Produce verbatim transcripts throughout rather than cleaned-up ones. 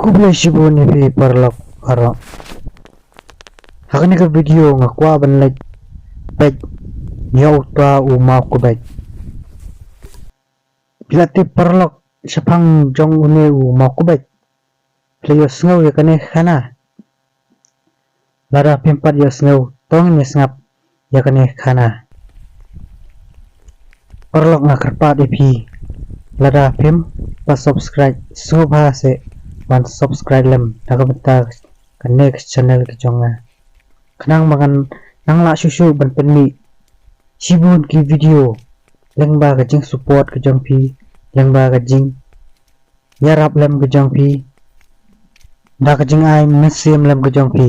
Khublei shibun ïa phi paralok baroh. Ha kane ka video nga kwah ban leit peit ïa uta u maw kubeit. Phi la tip paralok, shaphang jong une u maw kubeit phi la ïohsngew ïa kane ka khana? Lada phim pat ïohsngew, to ngin ïa sngap ïa kane ka khana. Paralok, nga kyrpad ïa phi, lada phim pat subscribe, sngewbha seh ban subscribe lem na ka bynta kane ka channel ka jong nga, khnang ba ngan nang lah shuh shuh ban pynmih shibun ki video lyngba ka jingsupport ka jong phi, lyngba ka jingïarap lem ka jong phi, da ka jingai mynsiem lem ka jong phi.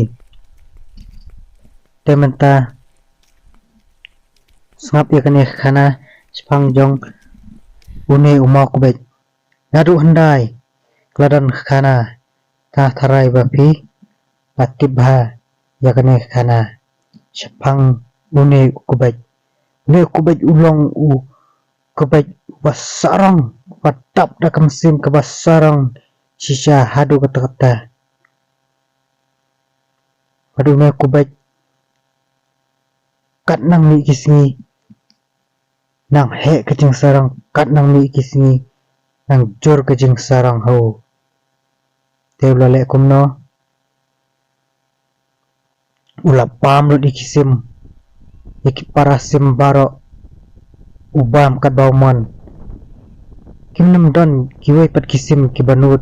Te mynta sngap ïa kane ka khana shaphang jong une u maw kubeit. Naduh hyndai ka la don ka khana, tang tharai ba phi la tip bha ïa kane ka khana shaphang une u kubeit. Une u kubeit u long u kubeit uba sarong, uba dap da ka mynsiem kaba sarong shisha haduh katta katta. Bad une u kubeit kat nang mih ki sngi nang heh ka jingsarong, kat nang mih ki sngi nang jur ka jingsarong ha u. Te u la leh kumno? U la bam lut ïa ki sim, ïa ki para sim baroh, u bam katba u mon. Kim nym don kiwei pat ki sim kiba nud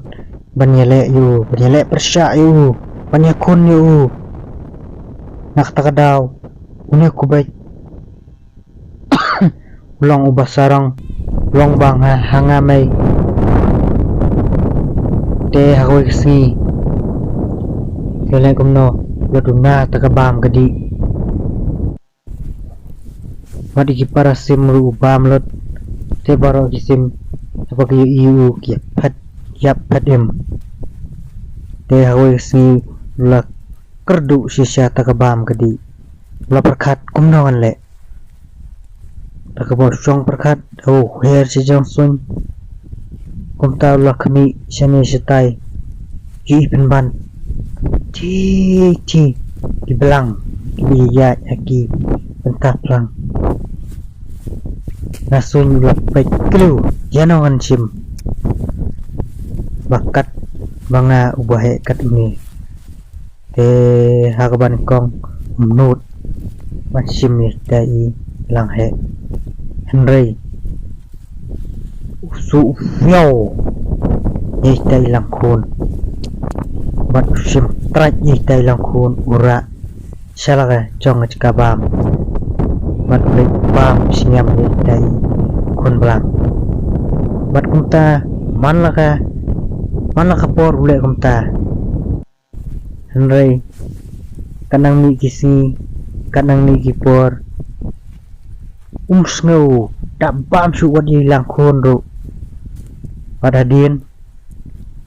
ban ïaleh ïa u, ban ïaleh pyrshah ïa u, ban ïakhun ïa u. Na kata ka daw une u kubeit u long uba sarong, u long ba nga ha nga mei. Te ha kawei ka sngi u la leh kumno? U la duna ta ka bam ka dih. Bad ïa ki para sim ruh u bam lut. Te baroh ki sim haba ki ïohi ïa u ki ïap phet, ki ïap phet im. Te ha kawei ka sngi u la kyrduh shisha ta ka bam ka dih. U la pyrkhat, kumno ngan leh? Da kaba u shong pyrkhat, u her sha jrong suiñ. Kumta u la khmih shane shatai, ki pynban, ki, ki, ki blang kiba ïaid ha ki bynta phlang. Na suiñ u la peit khlem ïano ngan shim ba kat ba nga uba heh kat une. Te ha kaba nyngkong um nud ban shim ïa ita i lang heh. Hynrei u suh u phiaw ïa ita i lang khun bad u shim trai ïa ita i lang khun, u rah sha la ka jong ka jaka bam bad u leit bam sngem ïa ita i khun blang. Bad kumta man la ka, man la ka por u leh kumta. Hynrei kat nang mih ki sngi, kat nang mih ki por, um sngew da bam shuh wat ïa i lang khun ruh. Bad hadien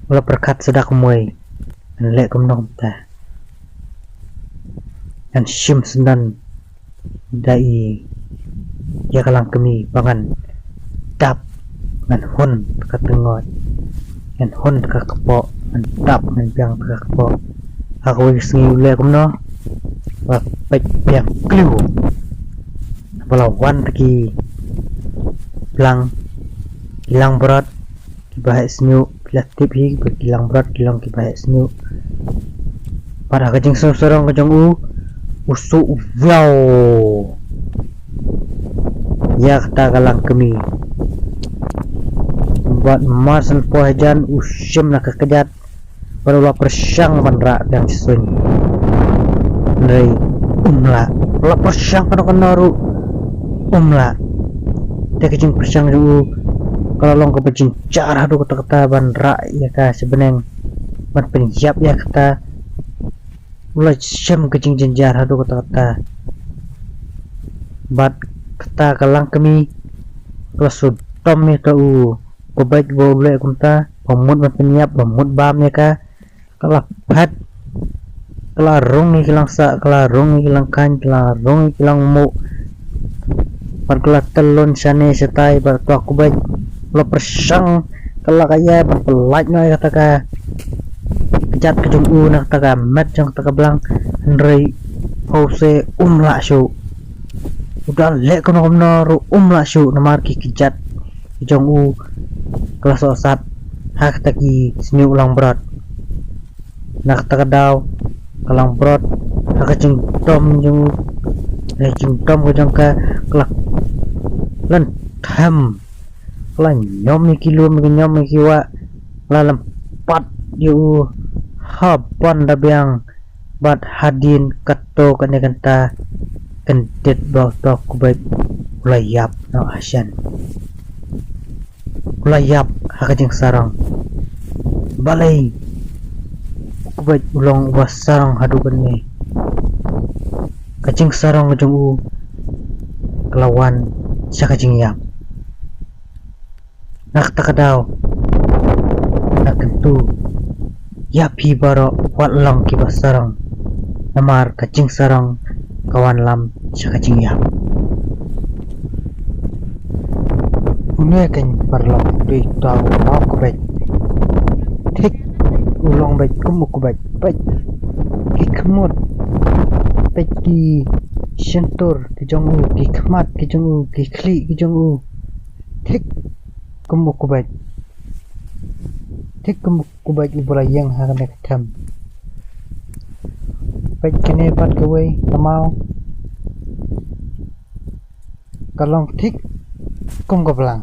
u la pyrkhat sa da kumwei, ngan leh kumno kumta? Ngan shim syndon da i ïa ka lang kmie ba ngan dap, ngan hun ka tngoit, ngan hun ka kpoh, ngan dap, ngan biang ka kpoh. Ha kawei ka sngi u leh kumno? U la peit biang khlem. Ba la wan ta ki lang, ki lang brot kiba heh shñiuh, phi la tip hi ba ki lang brot ki long kiba heh shñiuh. Bad ha ka jingsngewsarong ka jong u, u suh u phiaw ïa kata ka lang kmie. Bad mar shen poi hajan u shim na ka kjat bad u la pyrshang ban rah biang sha suiñ. Hynrei um lah. U la pyrshang kano kano ruh um lah. Te ka jingpyrshang jong u ka la long kaba jynjar haduh katta katta ban rah ïa ka sha bneng, ban pynïap ïa kata. U la shem ka jingjynjar haduh katta katta. Bad kata ka lang kmie ka la shu dom ïa uta u kubeit ba u leh kumta, ba mut ban pynïap, ba mut bam ïa ka. Ka la phet, ka la rung ïa ki lang sah, ka la rung ïa ki lang khaiñ, ka la rung ïa ki lang muh. Bad ka la tyllun shane shatai bad uta u kubeit u la pyrshang, ka la ka ïa ban pyllait noh ïa kata ka kjat ka jong u na kata ka met jong kata ka blang, hynrei phew se um lah shuh. U don leh kumno kumno ruh um lah shuh namar ki kjat ki jong u ka la sohsat ha kata ki sniewlong brot. Na kata ka daw ka long brot ha ka jingdom jong u, ha ka jingdom ka jong ka, ka la lyntham, ka la ñiom ïa ki lum, ka ñiom ïa ki wah, ka la lympat ïa u ha ban da biang. Bad hadien kato kane kynta kyndit ba u Kbait u la ïap noh ha shen. U la ïap ha ka jingsarong. Balei u Kbait u long uba sarong haduh kane? Ka jingsarong ka jong u ka la wan sha ka jingïap. Na kata ka daw, na kyntu, ïa phi baroh wat long kiba sarong, namar ka jingsarong ka wanlam sha ka jingïap. Une keiñ paralok, dei uta u Kbait. Thik u long beit kum u Kbait. Peit ki khmut, peit ki shyntur ki jong u, ki khmat ki jong u, ki khlieh ki jong u. Thik kum u Kbait. Thik kum u Kbait uba la ïeng ha kane ka them. Peit kane pat kawei ka maw. Ka long thik kum ka blang.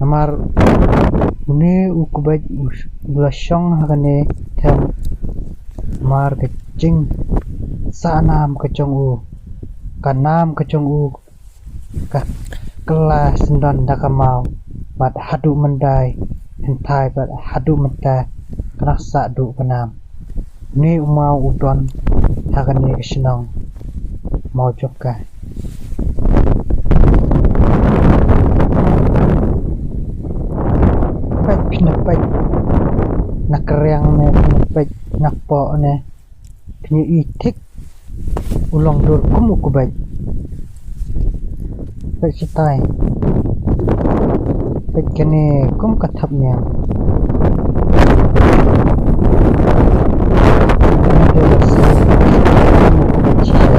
Namar une u Kbait u la shong ha kane ka them. Namar ka jingsah nam ka jong u, ka nam ka jong u ka kylla syndon da ka maw, bad haduh mynta, hynthai bad haduh mynta, ka nang sah duh ka nam. Une u maw u don ha kane ka shnong Mawjoka. Peit, phin ïa peit na kriang ne, phin ïa peit na kpoh ne. Phin ïohi thik u long dur kum u Kbait. Peit shatai. Peit kane kum ka thapniang. Kane ka la sah kum u Kbait shisha.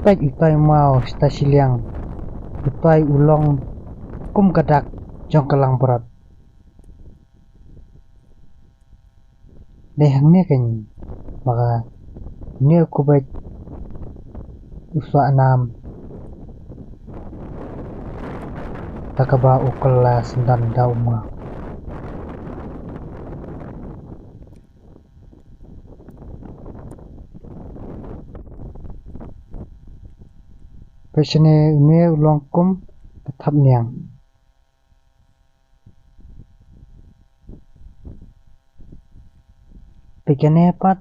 Peit utai u maw shatai shiliang. Utai u long kum ka dak jong ka langbrot. Dei hangne keiñ ba une u Kbait u sah nam da kaba u kylla syndon da u maw. Peit shane, une u long kum ka thapniang. Peit kane pat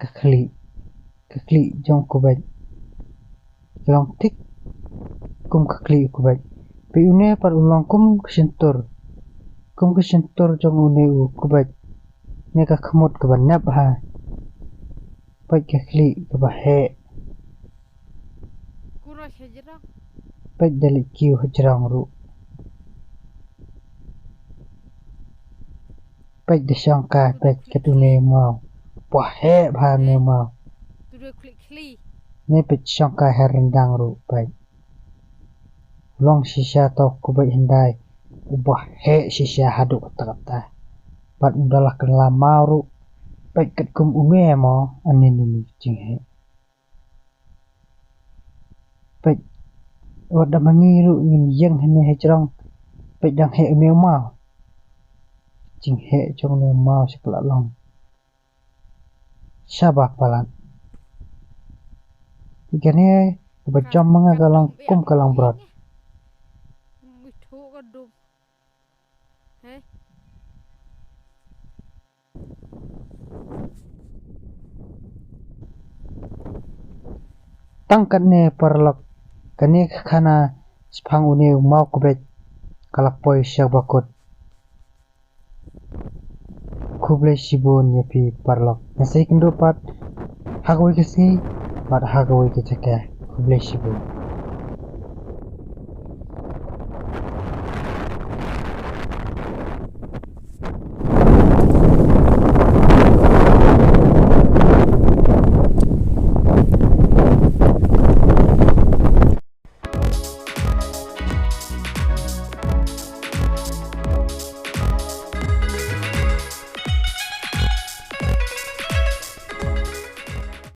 ka khlieh, ka khlieh jong u Kbait. Ka long thik kum ka khlieh u Kbait. Peit une pat u long kum ka shyntur, kum ka shyntur jong une u Kbait. Ne ka khmut kaba nep ha. Peit ka khlieh kaba heh. Kuro hajrong. Peit da leit kiew hajrong ruh. Peit da shongkai, peit katto une u maw. Ba heh bha une u maw. Tudo khlieh khlieh. Ne peit shongkai ha ryndang ruh peit. Long shisha uta u Kbait hyndai. Uba heh shisha haduh katta katta. Bad u da la kylla maw ruh. Peit katkum une mo, ani ni ni jingheh. Peit, wat da ma ngi ruh ngin ïeng hangne hajrong. Peit dang heh une u maw. Jingheh jong une u maw sha ka la long. Shaba palat. Peit kane kaba jam ma nga ka long kum ka langbrot. Tang katne paralok, kane ka khana shaphang une u maw Kbait ka la poi sha ba kut. Khublei shibun ïa phi paralok. Ngin sa ïakynduh pat ha kawei ka sngi bad ha kawei ka jaka. Khublei shibun.